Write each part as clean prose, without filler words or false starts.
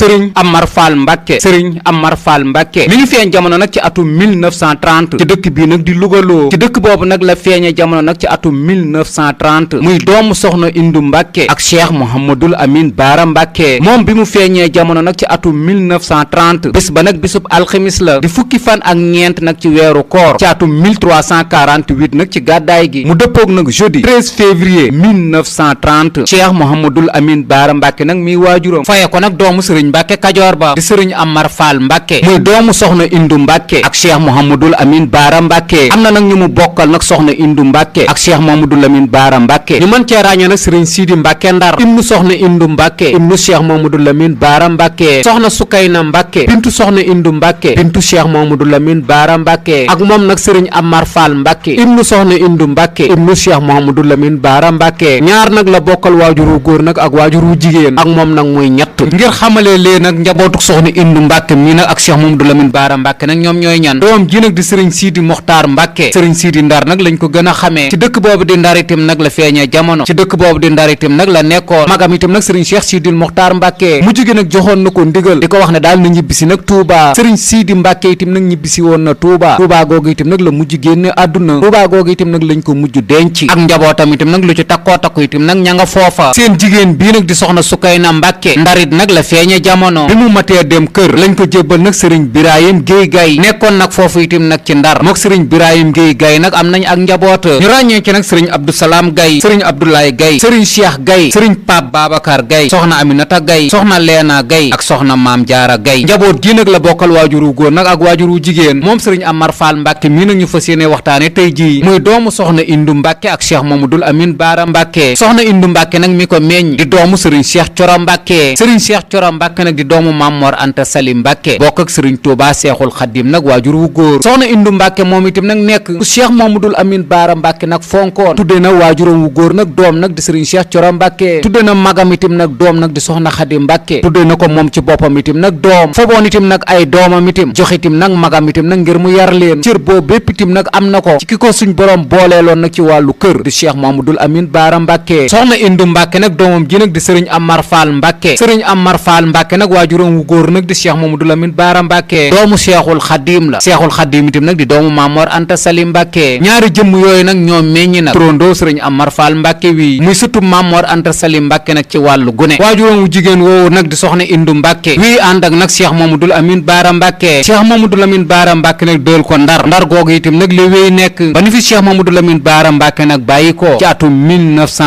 sëriñ Amar Fall Mbàkke sëriñ Amar Fall Mbàkke mi ngi feeñ jamono nag ci atum 1930 ci dëkk bii nag di Lugaloo ci dëkk boobu nag la feeñe jamono nag ci atum 1930 muy doomu soxna Indu Mbàkke ak Cheikh Mouhamadul Amin Baara Mbàkke moom bi mu feeñee jamono nag ci atum 1930 bis ba nag bisub alxemis la di fukki fan ak ñeent nag ci weeru koor ci atum 1348 nag ci gàddaay gi mu dëppoog nag jeudi 13 février 1930 Cheikh Mouhamadul Amin Baara Mbàkke nag miy waajuram faye ko nag doomu sëriñ Mbàkke Kajoor ba di sëriñ Amar Fall Mbàkke muy doomu soxna Indu Mbàkke ak Cheikh Mouhamadul Amin Baara Mbàkke am na nag ñu mu bokkal nag soxna Indu Mbàkke ak Cheikh Mouhamadul Amin Baara Mbàkke ñu mën cee ràññee nag sëriñ Sidi Mbàkke Ndar ibnu soxna Indu Mbàkke ibnu Cheikh Mouhamadul Amin Baara Mbàkke soxna Sukayna Mbàkke bintu soxna Indu Mbàkke bintu Cheikh Mouhamadul Amin Baara Mbàkke ak moom nag sëriñ Amar Fall Mbàkke ibnu soxna Indu Mbàkke ibnu Cheikh Mouhamadul Amin Baara Mbàkke ñaar nag la bokkal waajuru góor nag ak waajuru jigéen ak moom nag muy ñett ngir xamalee lee nag njabootuk soxna Indu Mbàkke mii nag ak Cheikh Mouhamadul Amin Baara Mbàkke nag ñoom ñooy ñan doom ji nag di sëriñ Sidi Moxtaar Mbàkke sëriñ Sidi Ndar nag lañ ko gën a xamee ci dëkk boobu di Ndar itam nag la feeñee jamono ci dëkk boobu di Ndar itam nag la nekkoon magam itam nag sëriñ Cheikh Sidi Moxtaar Mbàkke mujj gi nag joxoon na ko ndigal di ko wax ne daal na ñibbisi nag Touba sëriñ Sidi Mbàkke itam nag ñibbisi woon na Touba Touba googu itam nag la mujj génne àdduna Touba googu itam nag lañ ko mujj denc ak njabootam itam nag lu ci takkoo takku itam nag ña nga foofa seen jigéen bii nag di soxna Sukayna Mbàkke ndarit nag la feeñe jamono bi mu matee dem kër lañ ko jébbal nag sëriñ Birahim Géey Gay nekkoon nag foofu itam nag ci Ndar mook sëriñ Birahim Géey Gay nag am nañ ak njaboot ñu ràññee ci nag sëriñ Abdou Salaam Gay sëriñ Abdoulaye Gay sëriñ Cheikh Gay sëriñ Pape Babacar Gay soxna Aminata Gay soxna Leena Gay ak soxna Maam Jaara Gay njaboot gi nag la bokkal waajuru góor nag ak waajuru jigéen moom sëriñ Amar Fall Mbàkke mii nag ñu fas yéene waxtaane tey jii muy doomu soxna Indu Mbàkke ak Cheikh Mouhamadul Amin Baara Mbàkke soxna Indu Mbàkke nag mi ko meññ di doomu sëriñ Cheikh Coro Mbàkke sëriñ Cheikh Coro Mbàkke nag di doomu Mamor Anta Sali Mbàkke bokk ak sëriñ Touba Seexul Xaddim nag waajur wu góor soxna Indu Mbàkke moom itam nag nekk ku Cheikh Mouhamadul Amin Baara Mbàkke nag fonkoon tudde na waajuram wu góor nag doom nag di sëriñ Cheikh Coro Mbàkke tudde na magam itam nag doom nag di soxna Xaddim Mbàkke tudde na ko moom ci boppam itam nag doom foboon itam nag ay doomam itam jox itam nag magam itam nag ngir mu yar leen cër boobu bépp itam nag am na ko ci ki ko suñ borom booleeloon nag ci wàllu kër di Cheikh Mouhamadul Amin Baara Mbàkke soxna Indu Mbàkke nag doomam ji nag di sëriñ Amar Fall Mbàkke sëriñ Amar Fall Mbàkke nag waajuram wu góor nag di Cheikh Mouhamadul Amin Baara Mbàkke doomu Seexul Xaddim la Seexul Xaddim itam nag di doomu Mamor Anta Sali Mbàkke ñaari jëmm yooyu nag ñoom meññi nag turandoo sëriñ Amar Fall Mbàkke wi muy sëtub Mamor Anta Sali Mbàkke nag ci wàllu gune waajuram wu jigéen woowu nag di soxna Indu Mbàkke wii ànd ak nag Cheikh Mouhamadul Amin Baara Mbàkke Cheikh Mouhamadul Amin Baara Mbàkke nag dël ko Ndar Ndar googu itam nag li wéy nekk ba ni fi Cheikh Mouhamadul Amin Baara Mbàkke nag bàyyi ko ci atum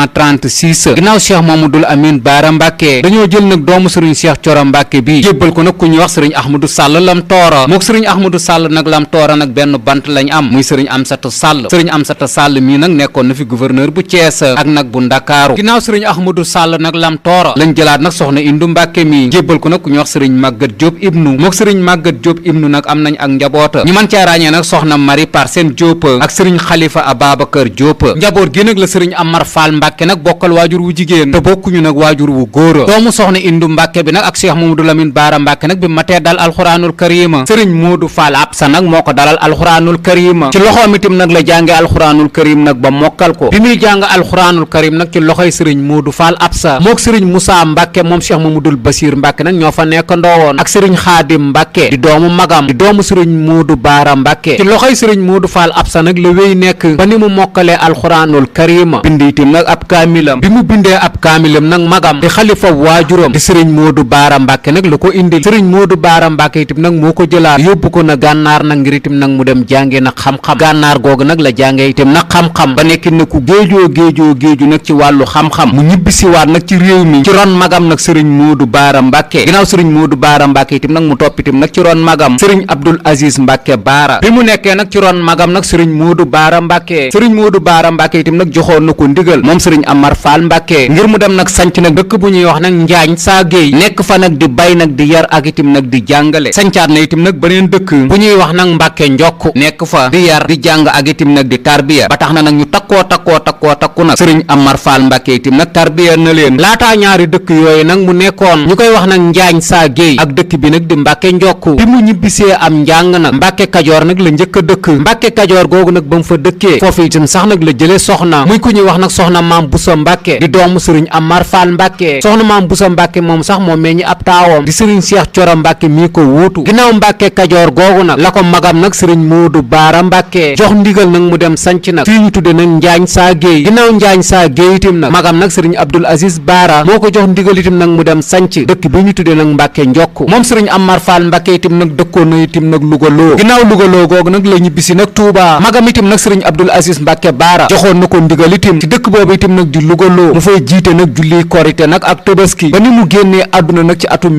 1936 ginnaaw Cheikh Mouhamadul Amin Baara Mbàkke dañoo jël nag doomu sëriñ Cheikh Coro Mbàkke bi jébbal ko nag ku ñuy wax sëriñ Ahmadou Sall Lam Tooro mook sëriñ Ahmadou Sall nag Lam Tooro nag benn bant lañ am muy sëriñ Amsatu Sall sëriñ Amsatu Sall mii nag nekkoon na fi gouverneur bu Thiès ak nag bu Ndakaaru ginnaaw sëriñ Ahmadou Sall nag Lam Tooro lañ jëlaat nag soxna Indu Mbàkke mi jébbal ko nag ku ñuy wax sëriñ Màggat Jóob ibnu mook sëriñ Màggat Jóob ibnu nag am nañ ak njaboota ñu mën cee ràññee nag soxna Mari Parsène Jóob ak sëriñ Xalifa Ababacar Jóob njaboot gi nag la sëriñ Amar Fall Mbàkke nag bokkal waajur wu jigéen te bokkuñu nag waajur wu góor doomu soxna Indu Mbàkke bi nag ak Cheikh Mouhamadul Amin Baara Mbàkke nag bi matee dal alxuraanul karima sëriñ Moodu Fall Absa nag moo ko dalal alxuraanul karima ci loxoom itam nag la jànge alxuraanul karim nag ba mokkal ko bi muy jàng alxuraanul karim nag ci loxoy sëriñ Moodu Fall Absa mook sëriñ Moussa Mbàkke moom Cheikh Mamadul Basir Mbàkke nag ñoo fa nekk ndoowoon ak sëriñ Xaadim Mbàkke di doomu magam di doomu sëriñ Moodu Baara Mbàkke ci loxoy sëriñ Moodu Fall Absa nag la wéy nekk ba ni mu mokkalee alxuraanul karima bind itam nag ab kaamilam bi mu bindee ab kaamilam nag magam di xalifa waajuram di sëriñ Moodu Baara Mbàkke nag la ko indil sëriñ Moodu Baara Mbàkke itam nag moo ko jëlaat yóbbu ko na gànnaar nag ngir itam nag mu dem jànge nag xam-xam gànnaar googu nag la jànge itam nag xam-xam ba nekk na ku géejoo nag ci wàllu xam-xam mu ñibbisiwaat nag ci réew mi ci ron magam nag sëriñ Moodu Baara Mbàkke ginnaaw sëriñ Moodu Baara Mbàkke itam nag mu topp itam nag ci ron magam sëriñ Abdul Aziz Mbàkke Baara bi mu nekkee nag ci ron magam nag sëriñ Moodu Baara Mbàkke sëriñ Moodu Baara Mbàkke itam nag joxoon na ko ndigal moom sëriñ Amar Fall Mbàkke ngir mu dem nag sanc nag dëkk bu ñuy wax nag Njaañ saa géey nekk fa nag di bay nag di yar ak itam nag di jàngale sancaat na itam nag beneen dëkk bu ñuy wax nag Mbàkke Njokk nekk fa di yar di jàng ak itam nag di tarbiya ba tax na nag ñu takku nag sëriñ Amar Fall Mbàkke itam nag tarbiya na leen laataa ñaari dëkk yooyu nag mu nekkoon ñu koy wax nag Njaañ saa géey ak dëkk bi nag di Mbàkke Njokk bi mu ñibbisee am njàng nag Mbàkke Kajoor nag la njëkk a dëkk Mbàkke Kajoor googu nag ba mu fa dëkkee foofu itam sax nag la jëlee soxna muy ku ñuy wax nag soxna Maam Busa Mbàkke di doomu sëriñ Amar Fall Mbàkke soxna Maam Busa Mbàkke moom sax moo meññi ab taawam di sëriñ Cheikh Coro Mbàkke mii ko wuutu. ginnaaw Mbàkke Kajoor googu nag la ko magam nag sëriñ Moodu Baara Mbàkke jox ndigal nag mu dem sanc nag fii ñu tudde nag Njaañ Saa Géey. ginnaaw Njaañ Saa Géey itam nag magam nag sëriñ Abdul Aziz Baara moo ko jox ndigal itam nag mu dem sanc dëkk bi ñu tudde nag Mbàkke Njokk. moom sëriñ Amar Fall Mbàkke itam nag dëkkoon na itam nag Louga loo. ginnaaw Louga loo googu nag la ñibbisi nag Touba. magam itam nag sëriñ Abdul Aziz Mbàkke Baara joxoon na ko ndigal itam ci dëkk boobu itam nag di Louga loo mu fay jiite nag julli korite nag ak Tabaski ba ni mu génnee àdduna nag ci atum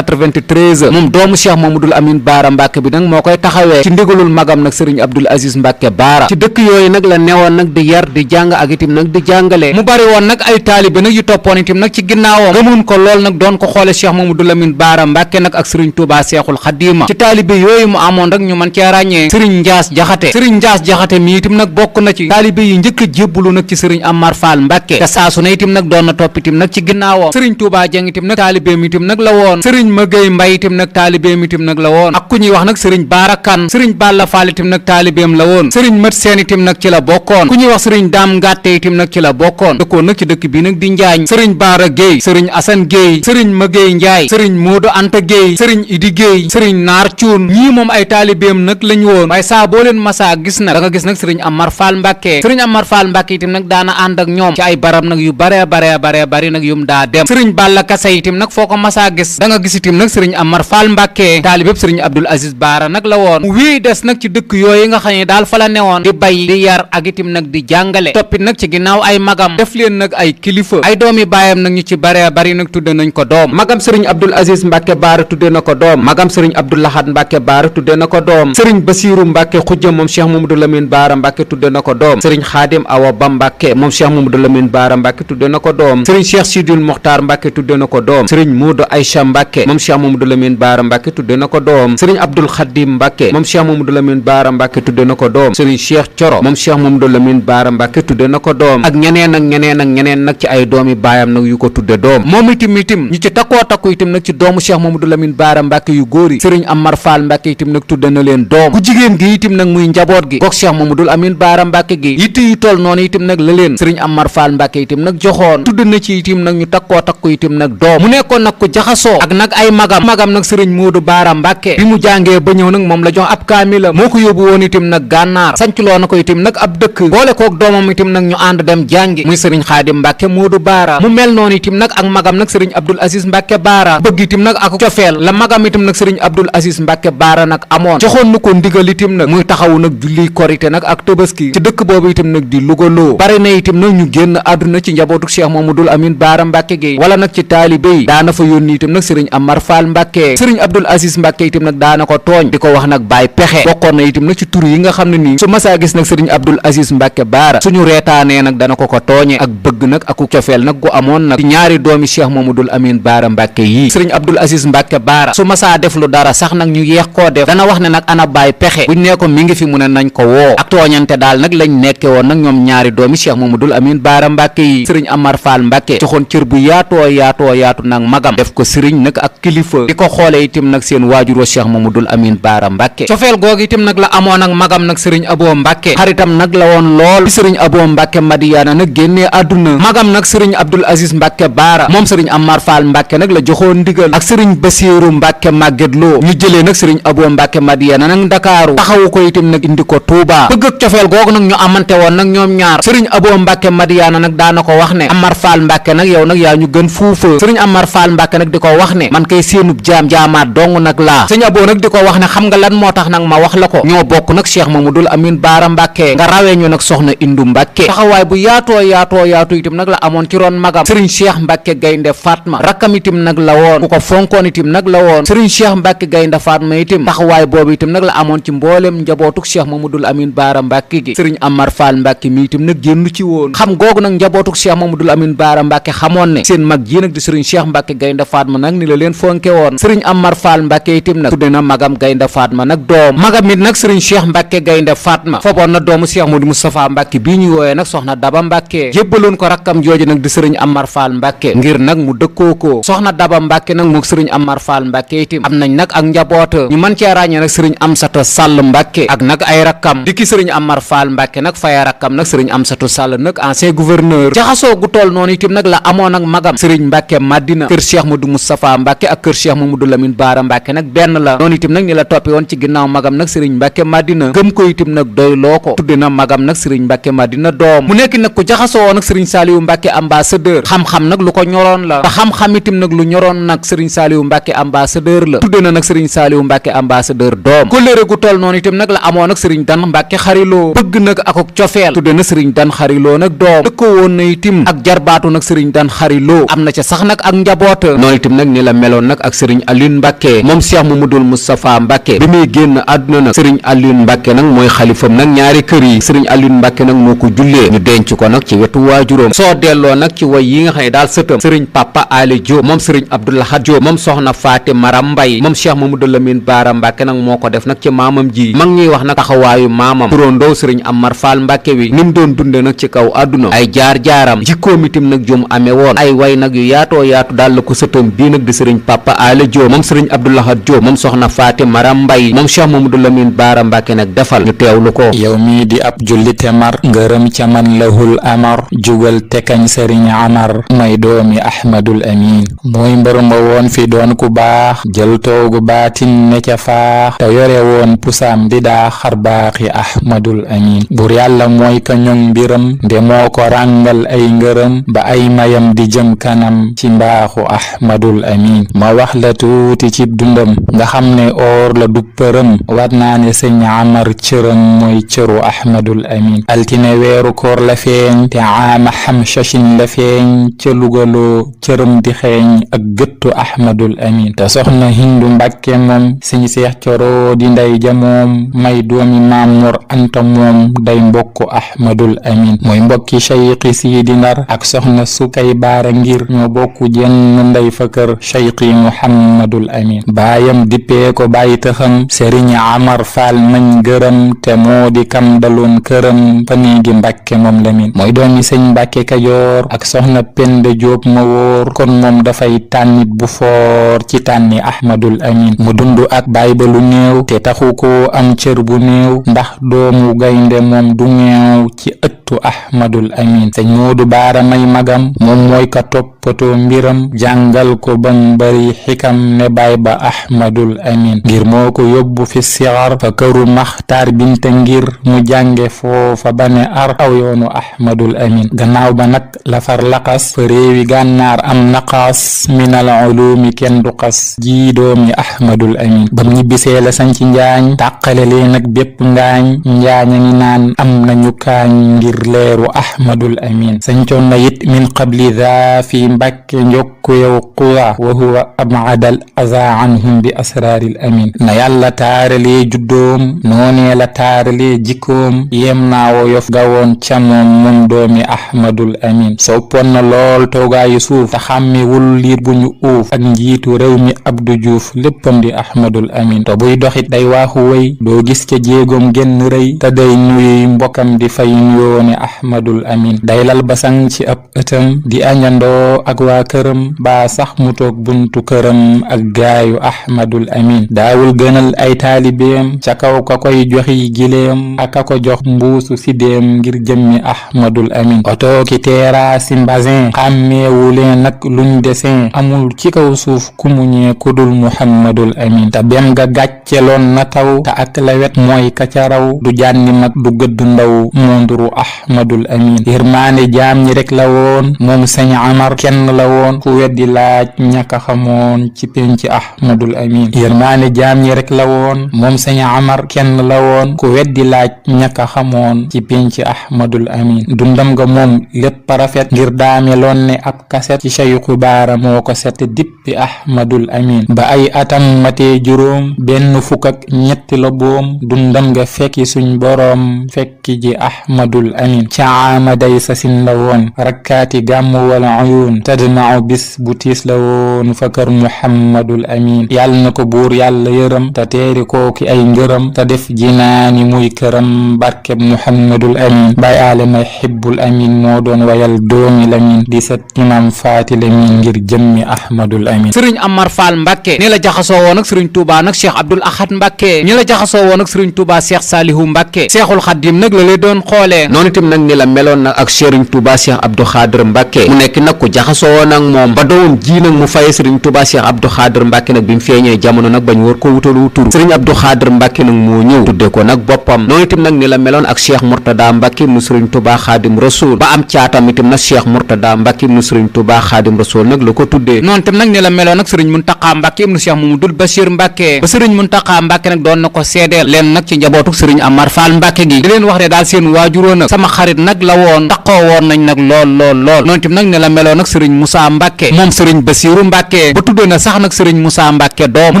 1993 moom doomu Cheikh Mamadul Amin Baara Mbàkke bi nag moo koy taxawee ci ndigalul magam nag sëriñ Abdul Aziz Mbàkke Baara. ci dëkk yooyu nag la newoon nag di yar di jàng ak itam nag di jàngale. mu bari woon nag ay taalibe nag yu toppoon itam nag ci ginnaawam gëmoon ko lool nag doon ko xoole Cheikh Mamadul Amin Baara Mbàkke nag ak sëriñ Touba Seexul Xadiima. ci taalibe yooyu mu amoon rek ñu mën cee ràññee sëriñ Njaas Jaxate. sëriñ Njaas Jaxate mi itam nag bokk na ci taalibe yi njëkk a jébbalu nag ci sëriñ Amar Fall Mbàkke te saasu na itam nag doon na topp itam nag ci ginnaawam. sëriñ Touba Jeng itam nag taalibeem itam nag la woon. sëriñ Magay Mbay itam nag taalibeem itam nag la woon ak ku ñuy wax nag sëriñ Baara Kan. sëriñ Balla Fall itam nag taalibeem la woon. sëriñ Mat Seen itam nag ci la bokkoon ku ñuy wax sëriñ Daam Ngàtte itam nag ci la bokkoon dëkkoon nag ci dëkk bi nag di Njaañ. sëriñ Baara Géey sëriñ Asan Géey sëriñ Magay Njaay sëriñ Moodu Anta Géey sëriñ Idi Géey sëriñ Naar Cuun ñii moom ay taalibeem nag lañ woon waaye saa boo leen masaa gis nag da nga gis nag sëriñ Amar Fall Mbàkke. sëriñ Amar Fall Mbàkke itam nag daana ànd ak ñoom ci ay barab nag yu bare bari nag yum daa dem. sëriñ Balla Kase itam nag foo ko masaa gis da nga gis itam nag sëriñ Amar Fall Mbàkke taalibeb sëriñ Abdul Aziz Baara nag la woon. mu wéy des nag ci dëkk yooyu nga xam ne daal fa la newoon di bay di yar ak itam nag di jàngale toppit nag ci ginnaaw ay magam def leen nag ay kilifa ay doomi baayam nag ñu ci bare bari nag tudde nañ ko doom. magam sëriñ Abdul Aziz Mbàkke Baara tudde na ko doom. magam sëriñ Abdul Lahad Mbàkke Baara tudde na ko doom. sëriñ Basiiru Mbàkke Xujja moom Cheikh Mamadou Lamine Baara Mbàkke tudde na ko doom. sëriñ Xaadim Awa Ba Mbàkke moom Cheikh Mamadou Lamine Baara Mbàkke tudde na ko doom. sëriñ Cheikh Sidul Moxtaar Mbàkke tudde na ko doom. sëriñ Moodu Aycha Mbàkke moom Cheikh Mamadou Lamine Baara Mbàkke tudde na ko doom. sëriñ Abdul Xadim Mbàkke moom Cheikh Mamadou Lamine Baara Mbàkke tudde na ko doom. sëriñ Cheikh Coro moom Cheikh Mamadou Lamine Baara Mbàkke tudde na ko doom ak ñeneen ak ñeneen ak ñeneen nag ci ay doomi baayam nag yu ko tudde doom. moom itam ñi ci takkoo takku itam nag ci doomu Cheikh Mamadou Lamine Baara Mbàkke yu góor yi sëriñ Amar Fall Mbàkke itam nag tudde na leen doom. ku jigéen gi itam nag muy njaboot gi gox Cheikh Mamadou Lamine Baara Mbàkke gi yitte yu toll noonu itam nag la leen sëriñ Amar Fall Mbàkke itam nag joxoon tudd na ci itam nag ñu takkoo takku itam nag doom. mu nekkoon nag ku jaxasoo ak nag ay magam nag sëriñ Moodu Baara Mbàkke bi mu jàngee ba ñëw nag moom la jox ab kaamila moo ko yóbbu woon itam nag gànnaar sancloo na ko itam nag ab dëkk boole kook doomam itam nag ñu ànd dem jàngi muy sëriñ Xaadim Mbàkke Moodu Baara mu mel noonu itam nag ak magam nag sëriñ Abdul Aziz Mbàkke Baara bëgg itam nag ak cofeel la magam itam nag sëriñ Abdul Aziz Mbàkke Baara nag amoon joxoon na ko ndigal itam nag muy taxawu nag julli korite nag ak Tabaski ci dëkk boobu itam nag di Louga loo bari na itam nag ñu génn àdduna ci njabootu Cheikh Mamadou Amine Baara Mbàkke gi wala nag ci taalibe yi daana fa yónni itam nag sëriñ Amar Fall Mbàkke sëriñ Abdul Aziz Mbàkke itam nag daana ko tooñ di ko wax nag baay pexe bokkoon na itam nag ci tur yi nga xam ne nii su masaa gis nag sëriñ Abdul Aziz Mbàkke Baara suñu reetaanee nag dana ko tooñe ak bëgg nag aku cofeel nag gu amoon nag ci ñaari doomi Cheikh Mamadou Amine Baara Mbàkke yii sëriñ Abdul Aziz Mbàkke Baara su masaa def lu dara sax nag ñu yeex koo def dana wax ne nag ana baay pexe buñ nee ko mi ngi fi mu ne nañ ko woo ak tooñante daal nag lañ nekke woon nag ñoom ñaari doomi Cheikh Mamadou Amine Baara Mbàkke yi sëriñ Amar Fall Mbàkke joxoon cër bu yaatu nag magam def ko sëriñ nag ak kilifa di ko xoole itam nag seen waajur wa Cheikh Mamadou Amine Baara Mbàkke cofeel googu itam nag la amoon ak magam nag sëriñ Abo Mbàkke xaritam nag la woon lool bi sëriñ Abo Mbàkke Madiyaana nag génnee àdduna magam nag sëriñ Abdul Aziz Mbàkke Baara moom sëriñ Amar Fall Mbàkke nag la joxoon ndigal ak sëriñ Basiiru Mbàkke Màgget Lo ñu jëlee nag sëriñ Abo Mbàkke Madiyaana nag Ndakaaru taxawu ko itam nag indi ko Tuubaa bëgg ak cofeel googu nag ñu amante woon nag ñoom ñaar sëriñ Abo Mbàkke Madiyaana nag daana ko wax ne Amar Fall Mbàkke nag yow nag yaa ñu gën fuufa sëriñ Amar Fall Mbàkke nag di ko wax ne man kay seenub jaamaat dong nag laa sëriñ Abo nag di ko wax ne xam nga lan moo tax nag ma wax la ko ñoo bokk nag Cheikh Mamadou Amine Baara Mbàkke nga rawee ñu nag soxna Indu Mbàkke taxawaay bu yaatu itam nag la amoon ci ron magam sëriñ Cheikh Mbàkke Gaynde Fatma rakkam itam nag la woon ku ko fonkoon itam nag la woon sëriñ Cheikh Mbàkke Gaynde Fatma itam taxawaay boobu itam nag la amoon ci mboolem njabootuk Cheikh Mamadou Amine Baara Mbàkke gi sëriñ Amar Fall Mbàkke mi itam nag génn ci woon xam googu nag njabootuk Cheikh Mamadou Amine Baara Mbàkke xamoon ne seen mag ji nag di sëriñ Cheikh Mbàkke Gaynde Fatma nag ni la leen fonke woon sëriñ Amar Fall Mbàkke itam nag tudde na magam Gaynde Fatma nag doom magam it nag sëriñ Cheikh Mbàkke Gaynde Fatma foboon na doomu Cheikh Modou Moustapha Mbàkke bii ñu wooyee nag soxna Daba Mbàkke jébbaloon ko rakkam jooju nag di sëriñ Amar Fall Mbàkke ngir nag mu dëkkoo ko soxna Daba Mbàkke nag mook sëriñ Amar Fall Mbàkke itam am nañ nag ak njaboota ñu mën cee ràññee nag sëriñ Amsata Sall Mbàkke ak nag ay rakkam dikki sëriñ Amar Fall Mbàkke nag faya rakkam nag sëriñ Amsatu Sall nag ancien gouverneur jaxasoo gu toll noonu itam nag la amoon ak magam sëriñ Mbàkke Madina kër Cheikh Modou Moustapha Mbàkke ak kër Cheikh Mamadou Lamine Baara Mbàkke nag benn la noonu itam nag ni la toppe woon ci ginnaaw magam nag sëriñ Mbàkke Madina gëm ko itam nag doy loo ko tudde na magam nag sëriñ Mbàkke Madina doom mu nekk nag ku jaxasoo woon nag sëriñ Saaliwu Mbàkke ambassadeur xam-xam nag lu ko ñoroon la te xam-xam itam nag lu ñoroon nag sëriñ Saaliwu Mbàkke ambassadeur la tudde na nag sëriñ Saaliwu Mbàkke ambassadeur doom kóllëre gu toll noonu itam nag la amoon nag sëriñ Dan Mbàkke xariloo bëgg nag akok cofeel tudde na sëriñ Dan xariloo nag doom dëkko woon na itim ak jarbaatu nag sëriñ Dan xariloo am na ca sax nag ak njaboota noonu itam nag ni la meloon nag ak sëriñ Alioune Mbàkke moom Cheikh Mamadou Moustapha Mbàkke bi muy génn àdduna nag sëriñ Alioune Mbàkke nag mooy xalifam nag ñaari kër yi sëriñ Alioune Mbàkke nag moo ko jullee ñu denc ko nag ci wetu waajuróom soo delloo nag ci way yi nga xam ne daal sëtam sëriñ Papa Ali Diop moom sëriñ Abdoulahat Diop moom soxna Faati Maram Mbay moom Cheikh Mamadou Lamine Baara Mbàkke nag moo ko def nag ci maamam ji mag ñuy wax nag taxawaayu maamam turandoo sëriñ Amar Fall Mbàkke wi ni mu doon dunde nag ci kaw àdduna ay jaar-jaaram jikkoom itam nag jum amee woon ay way nag yu yaatoo yaatu daal la ko sëtam bii nag di sëriñ Papa Ali Diop moom sëriñ Abdoulahat Diop moom soxna Faati Maram Mbay moom Cheikh Mamadou Lamine Baara Mbàkke nag defal ñu teewlu ko. yow mii di ab jullite mar ngërëm ca man lahul amar jugal tekañ sëriñ Amar may doomi Ahmadul Amin mooy mbër ma woon fi doon ku baax jël toogu baatin ne ca faax te yore woon pusaam di daa xar baaxi Ahmadul Amin bur yàlla mooy ka ñoŋ mbiram nde moo ko ràngal ay ngërëm ba ay mayam di jëm kanam ci mbaaxu Ahmadul Amin ma wax la tuuti ci dundam nga xam ne oor la du përëm war naa ne sëñ Amar cëram mooy cëru Ahmadul Amin altine weeru koor la feeñ te aama xam shashin la feeñ ca lugaloo cëram di xeeñ ak gëttu Ahmadul Amin te soxna Hindu Mbàkke moom sëñ Seex Coro di ndey ja moom may doomi Maam Mor Anta moom day mbokku Ahmadul Amin mooy mbokki Cheyqi Siidi Ndar ak soxna Sukay Baara ngir ñoo bokku jenn ndey fa kër Cheyqi Muhammadul Amin baayam dippee ko bàyyi taxam Sëriñ Amar Faal nañ gërëm te moo di kam daloon këram fa nii gi Mbàkke moom Lamin mooy doomi sëñ Mbàkke Kajoor ak soxna Penda Jóob ma wóor kon moom dafay tànnit bu foor ci tànni Ahmadul Amin mu dund ak baay ba lu néew te taxu ko am cër bu néew ndax doomu gaynde moom du ñeew ci ëttu Ahmadul Amin sëñ Moodu Baara may magam moom mooy ka toppatoo mbiram jàngal ko bam bari xikam ne baay ba Ahmadul Amin ngir moo ko yóbbu fi sigar fa këru Maxtaar Binta ngir mu jànge foofa ba ne ar aw yoonu Ahmadul Amin gannaaw ba nag la far laqas fa réewi gànnaar am naqaas minal ulumi kenn du xas jii doomi Ahmadul Amin bam ñibbisee la sañ ci njaañ tàqale leen ak bépp ngaañ njaaña ngi naan am nañu kaañ ngir leeru Ahmadul Amin sañcoon na it min qabli daa fi Mbàkke njokku yow quwa wa huwa abadal aza anhum bi asraaril amin na yàlla taaralee juddoom noonee la taaralee jikkoom yem naa woyof gawoon ca moom doomi Ahmadul Amin soppoon na lool toogaayu suuf te xàmmewul liir bu ñu uuf ak njiitu réew mi Abdou Diouf léppam di Ahmadul Amin te buy doxit day waaxu wéy doo gis ca jéegoom genn rëy te day nuyu mbokkam di fay nuyoone Ahmadul Amin day lal basang ci ab ëttam di añandoo ak waa këram baa sax mu toog buntu këram ak gaayu Ahmadul Amin daawul gënal ay taalibeem ca kaw ka koy joxi gileem ak ka ko jox mbuusu sidéem ngir jëmmi Ahmadul Amin oto ki teeraasi mbasin xàmmeewu leen nag luñ desin amul ci kaw suuf ku mu ñee kudul Muhammadul Amin te bem ga gàcceloon na taw te ak lawet mooy ka ca raw du jànni mag du gëdd ndaw monduru Ahmadul Amin yërmaane jaam ñi rek la woon moom sëñ Amar kenn la woon ku weddi laaj ñaka xamoon ci penc Ahmadul Amin yërmaane jaam ñi rek la woon moom sëñ Amar kenn la woon ku weddi laaj ñaka xamoon ci penc Ahmadul Amin dundam nga moom lépp rafet ngir daameloon ne ab kaset ci Cheikhu Baara moo ko set dippi Ahmadul Amin ba ay atam matee juróom benn fukk ak ñetti la boom dundam nga fekki suñ boroom fekki ji Ahmadul Amin caama day sasin la woon rakkaati gàmm wala uyun tadmaaw bis bu tiis la woon fa kër Muhammadul Amin yàlla na ko buur yàlla yërëm te teeri kooki ay ngërëm te def jinaani muy këram barkeb Muhammadul Amin bay aale may hibbul Amin moo doon wayal doomi Lamin di set imam faati Lamin ngir jëmmi Ahmadul Amin sëriñ Amar Fall Mbàkke ni la jaxasoo woon ak sëriñ Touba nag Cheikh Abdoul Ahad Mbàkke ni la jaxasoo woon ak sëriñ Touba Cheikh Salihu Mbàkke Cheikhul Khadim nag la lay doon xoolee noonu itam nag ni la meloon nag ak sëriñ Touba Cheikh Abdou Khadr Mbàkke mu nekk nag ku jaxasoo woon ak moom ba doomam ji nag mu faye sëriñ Tuubaa Cheikh Abdou Khadr Mbàkke nag bi mu feeñee jamono nag bañ war ko wutalu tur sëriñ Abdou Khadr Mbàkke nag moo ñëw tudde ko nag boppam noonu itam nag ni la meloon ak Cheikh Mourtada Mbàkke mu sëriñ Tuubaa Xaadim Rasuul ba am caatam itam nag Cheikh Mourtada Mbàkke mu sëriñ Tuubaa Xaadim Rasuul nag la ko tuddee noonu itam nag ni la meloon nag sëriñ Muntaxa Mbàkke mu Cheikh Mamadul Bachir Mbàkke ba sëriñ Muntaxa Mbàkke nag doon na ko seedeel leen nag ci njabootuk sëriñ Amar Fall Mbàkke gi di leen wax ne daal seen waajuroo nag sama xarit nag la woon taqoo woon nañ nag lool noonu itam nag ni la meloon nag sëriñ Moussa Mbàkke moom sëriñ Basiiru Mbàkke ba tuddee na sax nag sëriñ Moussa Mbàkke doom mu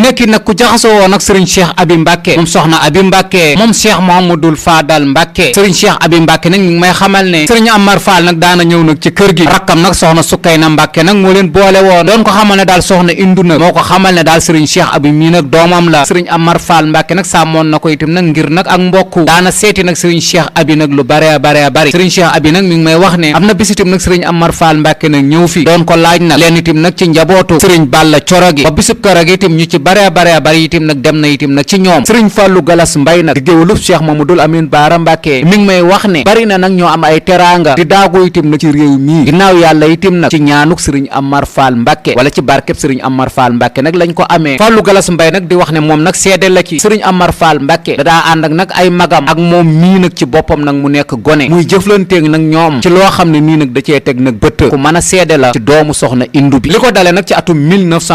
nekki nag ku jaxasoo woon nag sëriñ Cheikh Abi Mbàkke moom soxna Abi Mbàkke moom Cheikh Mouhamadoul Fadal Mbàkke sëriñ Cheikh Abi Mbàkke nag mi ngi may xamal ne sëriñ Amar Fall nag daana ñëw nag ci kër gi rakkam nag soxna Sukkayna Mbàkke nag moo leen boole woon doon ko xamal ne daal soxna Indu nag moo ko xamal ne daal sëriñ Cheikh Abi mii nag doomam la sëriñ Amar Fall Mbàkke nag sàmmoon na ko itam nag ngir nag ak mbokku daana seeti nag sëriñ Cheikh Abi nag lu bare bari sëriñ Cheikh Abi nag mi ngi may wax ne am na bis itam nag sëriñ Amar Fall Mbàkke nag ñëw fi doon ko laaj nag leen itam nag ci njabootu sëriñ Balla Coro gi ba bisub kër gi itam ñu ci bare bari itam nag dem na itam nag ci ñoom sëriñ Fàllu Galas Mbay nag di géwalub Cheikh Mamadul Amin Baara Mbàkke mi ngi may wax ne bari na nag ñoo am ay teraanga di daagu itam nag ci réew mii ginnaaw yàlla itam nag ci ñaanuk sëriñ Amar Fall Mbàkke wala ci barkeb sëriñ Amar Fall Mbàkke nag lañ ko amee Fàllu Galas Mbay nag di wax ne moom nag seede la ci sëriñ Amar Fall Mbàkke da daa ànd ak nag ay magam ak moom mii nag ci boppam nag mu nekk gone muy jëflanteeg nag ñoom ci loo xam ne nii nag da cee teg nag bët ku mën a seede la ci doomu soxna Indu bi li ko dale nag ci atum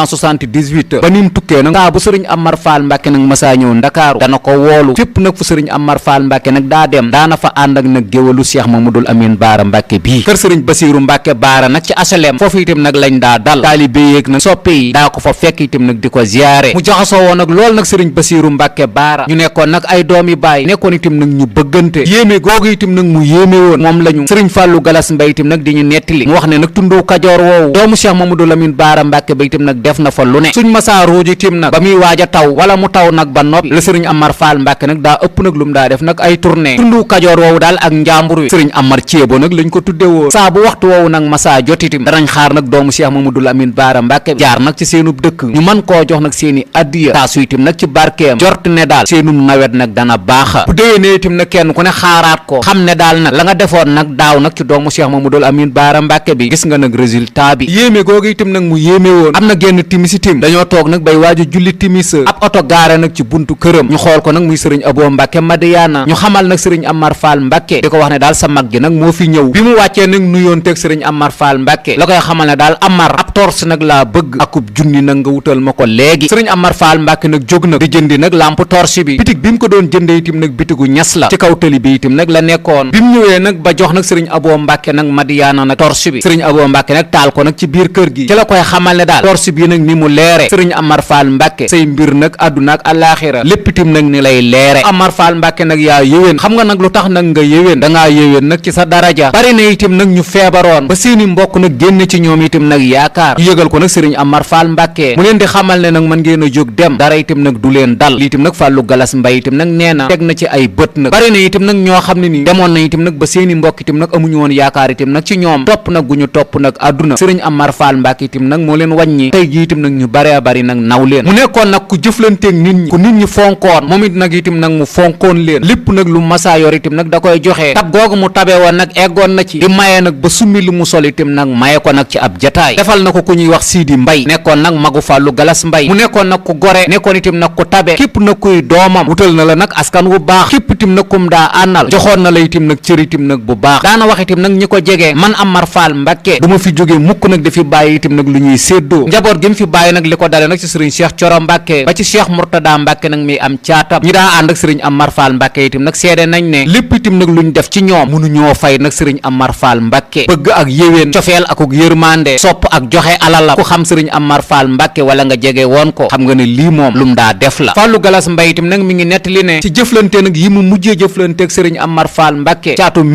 1978 ba ni mu tukkee nag saa bu sëriñ Amar Fall Mbàkke nag masaa ñëw Ndakaaru dana ko woolu fépp nag fu sëriñ Amar Fall Mbàkke nag daa dem daana fa ànd ak nag géwalu Cheikh Mamadul Amin Baara Mbàkke bii kër sëriñ Basiiru Mbàkke Baara nag ci HLM foofu itam nag lañ daa dal taalibe yeeg nag soppe yi daa ko fa fekk itam nag di ko ziyaare mu jaxasoo woon nag lool nag sëriñ Basiiru Mbàkke Baara ñu nekkoon nag ay doomi baay nekkoon itam nag ñu bëggante yéeme googu itam nag mu yéeme woon moom lañu sëriñ Fàllu Galas Mbay itam nag di ñu nettali mu wax ne nag tundu Kajoor woowu doomu Cheikh Mamadul Amin Baara Mbàkke ba itam nag def na fa lu ne suñ masaa ruuj itam nag ba muy waaj a taw wala mu taw nag ba noppi la sëriñ Amar Fall Mbàkke nag daa ëpp nag lu mu daa def nag ay tournée tundu Kajoor woowu daal ak njàmbur wi sëriñ Amar Ceebo nag lañ ko tudde woo saa bu waxtu woowu nag masaa jot itam danañ xaar nag doomu Cheikh Mamadul Amin Baara Mbàkke jaar nag ci seenub dëkk ñu mën koo jox nag seeni addiya taasu itam nag ci barkeem jort ne daal seenum nawet nag dana baaxa bu déwénee itam nag kenn ku ne xaaraat ko xam ne daal nag la nga defoon nag daaw nag ci doomu Cheikh Mamadul Amin Baara Mbàkke bi gis nga nag résultat bi yéeme googu itam nag mu yéeme woon am na genn timis itam dañoo toog nag bay waaju julli timis ab oto gaare nag ci buntu këram ñu xool ko nag muy sëriñ Abo Mbàkke Madiyaana ñu xamal nag sëriñ Amar Fall Mbàkke di ko wax ne daal sa mag ji nag moo fi ñëw bi mu wàccee nag nuyoon teeg sëriñ Amar Fall Mbàkke la koy xamal ne daal Amar ab tors nag laa bëgg akub junni nag nga wutal ma ko léegi sëriñ Amar Fall Mbàkke nag jóg nag di jëndi nag lampe torche bi bitig bi mu ko doon jënde itam nag bitigu ñas la ci kaw tali bi itam nag la nekkoon bi mu ñëwee nag ba jox nag sëriñ Abo Mbàkke nag Madiyaana nag torche bi sëriñ Abo Mbàkke nag taal ko nag ci biir kër gi ci la koy xamal ne daal torche bi nag ni mu leere sëriñ Amar Fall Mbàkke say mbir nag àdduna ak àllaaxira lépp itam nag ni lay leere Amar Fall Mbàkke nag yaa yéwén xam nga nag lu tax nag nga yéwén dangaa yéwén nag ci sa daraja bari na itam nag ñu feebaroon ba seeni mbokk nag génn ci ñoom itam nag yaakaar ñu yëgal ko nag sëriñ Amar Fall Mbàkke mu leen di xamal ne nag mën ngeen a jóg dem dara itam nag du leen dal lii itam nag Fàllu Galas Mbay itam nag nee na teg na ci ay bët nag bari na itam nag ñoo xam ne nii demoon na itam nag ba seeni mbokk itam nag amuñu woon yaakaar itam nag ci ñoom topp nag gu ñu topp nag àdduna sëriñ Amar Fall Mbàkke itam nag moo leen wàññi tey ji itam nag ñu bare bari nag naw leen mu nekkoon nag ku jëflanteeg nit ñi ku nit ñi fonkoon moom it nag itam nag mu fonkoon leen lépp nag lu masaa yor itam nag da koy joxe tab googu mu tabe woon nag eggoon na ci di maye nag ba summi lu mu sol itam nag maye ko nag ci ab jataay defal na ko ku ñuy wax Sidi Mbay nekkoon nag magu Fàllu Galas Mbay mu nekkoon nag ku gore nekkoon itam nag ku tabe képp nag kuy doomam wutal na la nag askan wu baax képp itam nag kum daa ànnal joxoon na la itam nag cër itam nag bu baax daana wax itam nag ñi ko jege man Amar Fall Mbàkke du ma fi jóge mukk nag di fi bàyyi itam nag lu ñuy séddoo njaboot gi mu fi bàyyi nag li ko dale nag ci sëriñ Cheikh Coro Mbàkke ba ci Cheikh Mourtada Mbàkke nag mi am caatam ñi daa ànd ak sëriñ Amar Fall Mbàkke itam nag seede nañ ne lépp itam nag luñ def ci ñoom mënuñoo fay nag sëriñ Amar Fall Mbàkke bëgg ak yéwén cofeel akuk yërmande sopp ak joxe alala ku xam sëriñ Amar Fall Mbàkke wala nga jege woon ko xam nga ne lii moom lum daa def la Fàllu Galas Mbay itam nag mi ngi nettali ne ci jëflante nag yi mu mujjee jëflanteeg sëriñ Amar Fall Mbàkke ci atum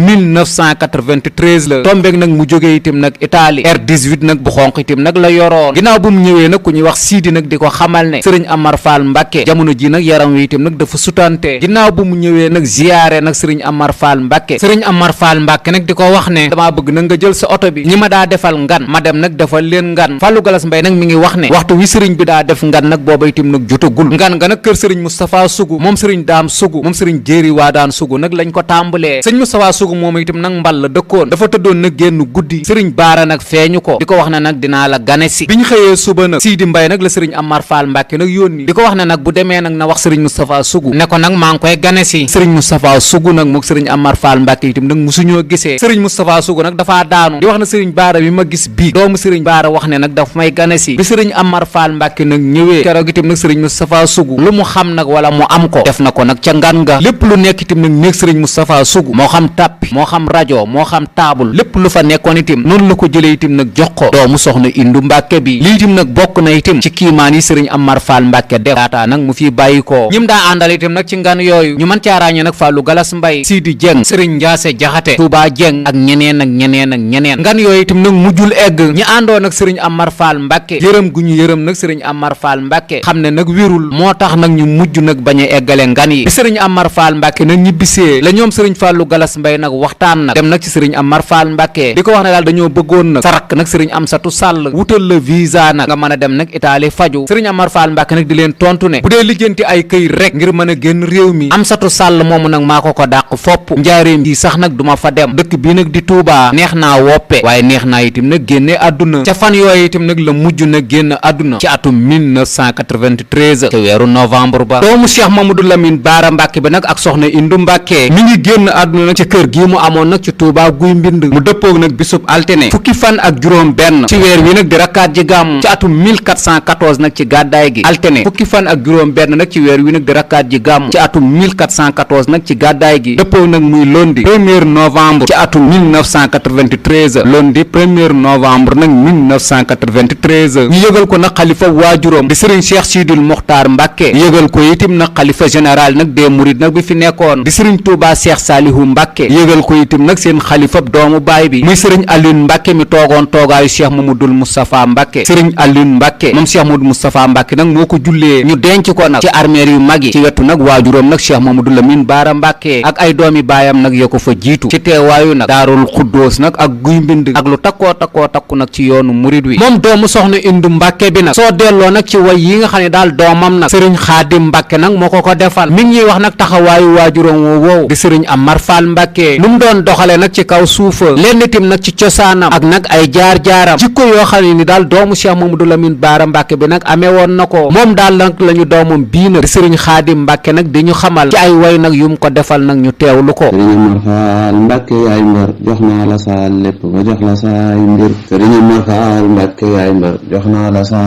1993 la tombeeg nag mu jógee itam nag Italie R18 nag bu xonq itam nag la yoroon ginnaaw bu mu ñëwee nag ku ñuy wax Sidi nag di ko xamal ne sëriñ Amar Fall Mbàkke jamono ji nag yaram wi itam nag dafa sutante ginnaaw bu mu ñëwee nag ziyaare nag sëriñ Amar Fall Mbàkke sëriñ Amar Fall Mbàkke nag di ko wax ne damaa bëgg nag nga jël sa oto bi ñi ma daa defal ngan ma dem nag defal leen ngan Fàllu Galas Mbay nag mi ngi wax ne waxtu wi sëriñ bi daa def ngan nag booba itam nag jotagul ngan nga nag kër sëriñ Moustapha Sugu moom sëriñ Daam Sugu moom sëriñ Jéeri Waadaan Sugu nag lañ ko tàmbalee sëriñ Moustapha Sugu moom itam nag mbal la dëkkoon dafa tëddoon nag génn guddi sëriñ Baara nag feeñu ko di ko wax wax ne nag dinaa la gane si. bi ñu xëyee suba nag Sidi Mbay nag la sëriñ Amar Fall Mbàkke nag yónni di ko wax ne nag bu demee nag na wax sëriñ Moustapha Sougou ne ko nag maa ngi koy gane si. sëriñ Moustapha Sougou nag mook sëriñ Amar Fall Mbàkke itam nag musuñoo gisee. sëriñ Moustapha Sougou nag dafaa daanu di wax na sëriñ Baara bi ma gis bii doomu sëriñ Baara wax ne nag daf may gane si. bi sëriñ Amar Fall Mbàkke nag ñëwee keroog itam nag sëriñ Moustapha Sougou lu mu xam nag wala mu am ko def na ko nag ca ngan nga lépp lu nekk itam nag néeg sëriñ Moustapha Sougou moo xam tàppi moo xam rajo moo xam taabul lépp lu fa nekkoon itam noonu la ko jëlee itam nag jox ko doomu soxna Indu Mbàkke bi lii itam nag bokk na itam ci kiimaan yi sëriñ Amar Fall Mbàkke def daataa nag mu fi bàyyi ko ñim daa àndal itam nag ci ngan yooyu ñu mën caa ràññee nag Fallou Galas Mbay Sidi Dieng sëriñ Njaase Jaxate Touba Dieng ak ñeneen ak ñeneen ak ñeneen ngan yooyu itam nag mujjul egg ñi àndoon nag sëriñ Amar Fall Mbàkke yërëm gu ñu yërëm nag sëriñ Amar Fall Mbàkke xam ne nag wérul moo tax nag ñu mujj nag bañ a eggale ngan yi bi sëriñ Amar Fall Mbàkke nag ñibbisee la ñoom sëriñ Fallou Galas Mbay nag waxtaan nag dem nag ci sëriñ Amar Fall Mbàkke di ko wax ne daal dañoo bëggoon nag sarak nag sëriñ Amsatu Sàll wutal la visa nag nga mën a dem nag Italie faju sëriñ Amar Fall Mbàkke nag di leen tontu ne bu dee lijjanti ay këyit rek ngir mën a génn réew mi Amsatu Sàll moomu nag maa ko dàq fopp njaareem gi sax nag duma fa dem dëkk bii nag di Touba neex naa woppe waaye neex naa itam nag génne àdduna ca fan yooyu itam nag la mujj nag génn àdduna ci atum 1993 ca weeru novembre ba doomu Cheikh Mamadou Lamine Baara Mbàkke bi nag ak soxna Indu Mbàkke mi ngi génn àdduna nag ci kër gii mu amoon nag ci Touba guy mbind mu dëppoog nag bisub altine fukki fan ak juróom benn ci weer wi nag di rakkaat ji gàmm ci atum 1414 nag ci gàddaay gi altine fukki fan ak juróom benn nag ci weer wi nag di rakkaat ji gàmm ci atum 1414 nag ci gàddaay gi dëppoog nag muy lundi 1er novembre ci atum 1993 lundi 1er novembre nag 1993 ñu yëgal ko nag xalifa waajuram di sëriñ Cheikh Sidil Mokhtar Mbàkke yëgal ko itim nag xalifa général nag des mourides nag bi fi nekkoon di sëriñ Touba Cheikh Salihu Mbàkke yëgal ko itim nag seen xalifa doomu baay bi muy sëriñ Alioune Mbàkke mi toogoon toogaayu Cheikh Mamadou Moustapha Mbàkke sëriñ Alioune Mbàkke moom Cheikh Mamadou Moustapha Mbàkke nag moo ko jullee ñu denc ko nag ci armeer yu mag yi ci wetu nag waajuram nag Cheikh Mamadou Lamine Baara Mbàkke ak ay doomi baayam nag ya ko fa jiitu ci teewaayu nag daarul xuddoos nag ak guy mbind ak lu takku nag ci yoonu murid wi moom doomu soxna Indu Mbàkke bi nag soo delloo nag ci way yi nga xam ne daal doomam nag sëriñ Xaadim Mbàkke nag moo ko defal mi ngi ñuy wax nag taxawaayu waajuram woowu di sëriñ Amar Fall Mbàkke lu mu doon doxale nag ci kaw suufa lenn itam nag ci cosaanam ak nag ay jaar-jaaram jikko yoo xam ne ni daal doomu Cheikh Mamadou Lamine Baara Mbàkke bi nag amee woon na ko moom daal nag la ñu doomam bii nag di sëriñ Xaadim Mbàkke nag di ñu xamal ci ay way nag yu mu ko defal nag ñu teewlu ko sëriñ Amar Fall Mbàkke yaay mbër jox naa la sa lépp ba jox la saay mbir sëriñ Amar Fall Mbàkke yaay mbër jox naa la sa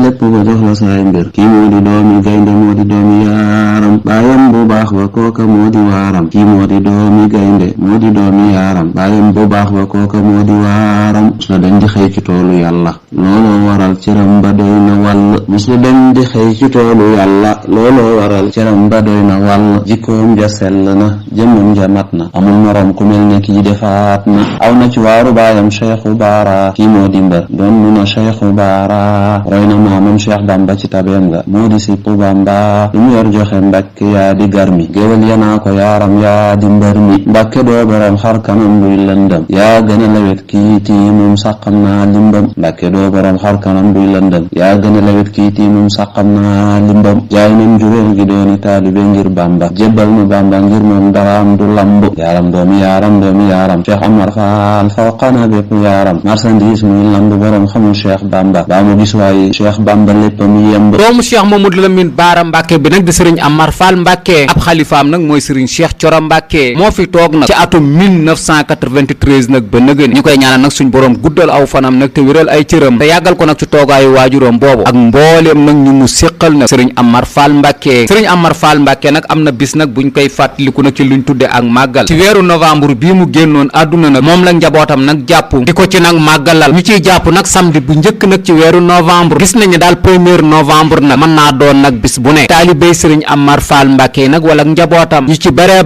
lépp ba jox la saay mbir kii moo di doomi gaynde moo di doomi yaaram baayam bu baax ba kooka moo di waaram kii moo di doomi gaynde moo di doomi yaaram baayam bu baax ba kooka moo di waaram mus la dañ di xëy ci toolu yàlla looloo waral cëram ba doy na wàll mus la dañ di xëy ci toolu yàlla looloo waral cëram ba doy na wàll jikkoom ja sell na jëmmam ja mat na amul morom ku mel ne kii defaat na aw na ci waaru baayam Cheikhu Baara kii moo di mbër doon nu na Cheikhu Baara roy na maamam Cheikh Bamba ci tabeem nga moo di Sippu Bamba lu mu yor joxe Mbàkke yaa di garmi géwél yanaa ko yaaram yaa di mbër mi Mbàkke doo borom xar kanam buy lëndëm yaa gën a lawet kii tiimum sàqam naa limbam Mbàkke doo borom xar kanam buy lëndëm yaa gën a lawet kii tiimum sàqam naa limbam jaay nañ juróom gi dooni taalibe ngir Bamba jébbal nu Bamba ngir moom daraam du lamb yaaram doomi yaaram Cheikh Amar Fall fawqana bépp yaaram marchandise muy lamb borom xamul Cheikh Bamba baa mu gis waaye Cheikh Bamba léppam yemb doomu Cheikh Mamadou Lamine Baara Mbàkke bi nag di sëriñ Amar Fall Mbàkke ab xalifaam nag mooy sëriñ Cheikh Coro Mbàkke moo fi toog nag ci atum 1993 nag ba nëgën ñu koy ñaanal nag suñ borom guddal aw fanam nag te wéral ay cëram te yàggal ko nag ci toogaayu waajuram boobu ak mbooleem nag ñu mu séqal nag sëriñ Amar Fall Mbàkke sëriñ Amar Fall Mbàkke nag am na bis nag buñ koy fàttaliku nag ci luñ tudde ak màggal ci weeru novembre bii mu génnoon àdduna nag moom la njabootam nag jàpp di ko ci nag màggalal ñu ciy jàpp nag samedi bu njëkk nag ci weeru novembre gis nañu daal 1er novembre nag mën naa doon nag bis bu ne taalibey sëriñ Amar Fall Mbàkke nag wala njabootam ñu ci bare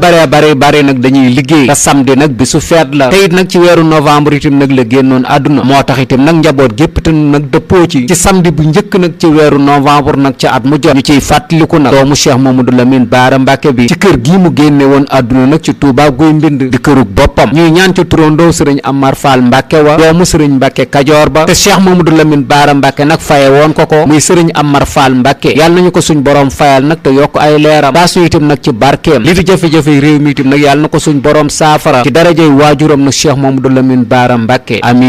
nag dañuy liggéey te samedi nag bisu feet la te it nag ci weeru novembre itam nag la génnoon àdduna moo tax itam nag njaboot gépp te nag dëppoo ci samedi bu njëkk nag ci weeru novembre nag ci at mu jot ñu ciy fàttaliku nag doomu Cheikh Mamadou Lamine Baara Mbàkke bi ci kër gii mu génne woon àdduna nag ci Touba guy mbind di kërug boppam ñuy ñaan ci turandoo sëriñ Amar Fall Mbàkke wa doomu sëriñ Mbàkke Kajoor ba te Cheikh Mamadou Lamine Baara Mbàkke nag faye woon ko muy sëriñ Amar Fall Mbàkke yàlla nañu ko suñ borom fayal nag te yokk ay leeram daa su itam nag ci barkeem li di jafe-jafe réew mi itam nag yàlla na ko suñ borom saafara ci darajey waajuram nag Cheikh Mamadou Lamine Baara Mbàkke amiin